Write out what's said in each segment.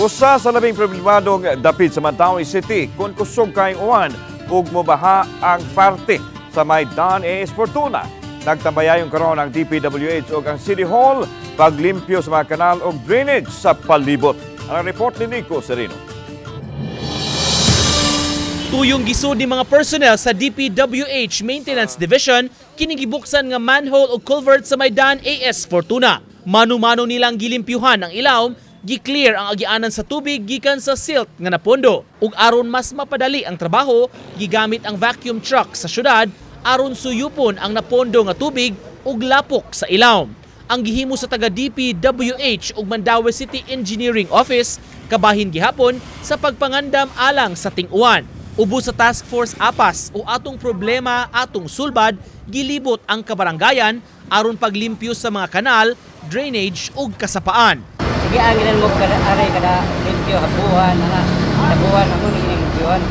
Usa sa labing problemadong dapit sa Mandaue City kung kusog kaayong uwan ug mobaha ang parte sa may Don A.S. Fortuna. Nagtambayayon karon ang DPWH ug ang City Hall paglimpyo sa mga kanal ug drainage sa palibot. Ang report ni Nico Sereno. Tuyong gisud ni mga personnel sa DPWH Maintenance Division kining gibuksan nga manhole o culvert sa may Don A.S. Fortuna. Mano-mano nilang gilimpyuhan ang ilawom, gi-clear ang agianan sa tubig gikan sa silt nga napondo. Ug aron mas mapadali ang trabaho, gigamit ang vacuum truck sa syudad aron suyupon ang napondo nga tubig ug lapok sa ilawom. Ang gihimo sa taga DPWH ug Mandaue City Engineering Office kabahin gihapon sa pagpangandam alang sa ting-uwan. Ubo sa Task Force APAS o Atong Problema Atong Sulbad, gilibot ang kabaranggayan aron paglimpyo sa mga kanal, drainage ug kasapaan. Sige, ang ginan mo kada aray kada limpyo habuhan ana. Habuhan ako ni limpyohan.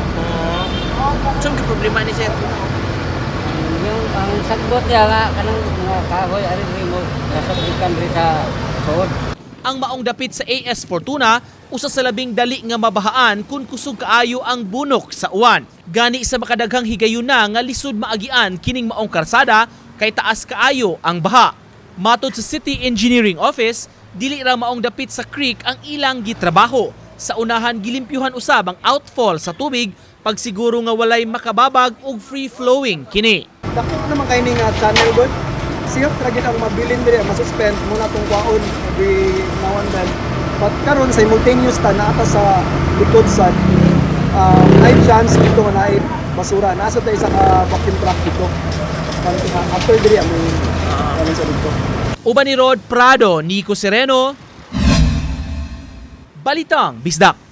Saan ka problema ni sir? Yung ang sagbot niya nga kanang mga kahoy ari diri mo nasabikan diri sa suod. Ang maong dapit sa AS Fortuna, usa sa labing dali nga mabahaan kung kusog kaayo ang bunok sa uwan. Gani sa makadaghang higayuna nga lisod maagian kining maong karsada kay taas kaayo ang baha. Matod sa City Engineering Office, dili ra maong dapit sa creek ang ilang gitrabaho. Sa unahan gilimpyuhan usab ang outfall sa tubig pagsiguro nga walay makababag og free flowing kini. Dako naman kay ni nga channel god. Silt ra gyud ang mabilin diri, masuspend muna tong kwaon every now and then. But karon simultaneous ta naa ta sa likod sa may chance dito nga naay basura. Nasa ta isa ka vacuum truck dito. After diri ang may sa dito. Uban ni Rod Prado, Nico Sereno, Balitang Bisdak.